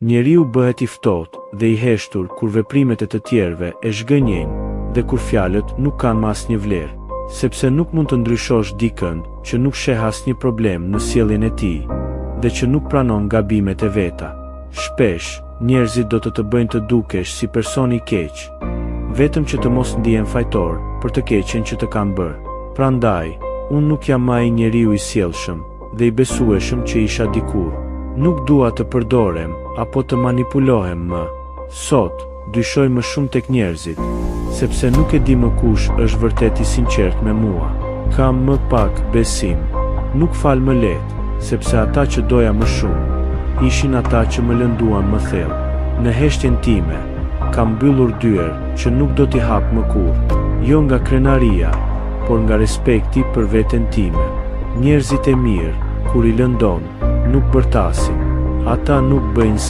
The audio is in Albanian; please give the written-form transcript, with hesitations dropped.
Njeriu bëhet i ftohtë dhe i heshtur kur veprimet e të tjerëve e zhgënjejnë dhe kur fjalët nuk kanë më asnjë vlerë. Sepse nuk mund të ndryshosh dikënd që nuk sheh asnjë problem në sjelljen e tij dhe që nuk pranon gabimet e veta. Shpesh, njerëzit do të të bëjnë të dukesh si person i keq, vetëm që të mos ndihen fajtor për të keqen që të kanë bërë. Prandaj, unë nuk jam më ai njeriu i sjellshëm dhe i besueshëm që isha dikur. Nuk dua të përdorem apo të manipulohem më. Sot, dyshoj më shumë tek njerëzit, sepse nuk e di më kush është vërtet i sinqertë me mua. Kam më pak besim. Nuk fal më lehtë, sepse ata që doja më shumë, ishin ata që më lënduan më thellë. Në heshtjen time, kam mbyllur dyer që nuk do t'i hap më kurrë. Jo nga krenaria, por nga respekti për veten time. Njerëzit e mirë, kur i lëndon, nuk bërtasin. Ata nuk bëjnë.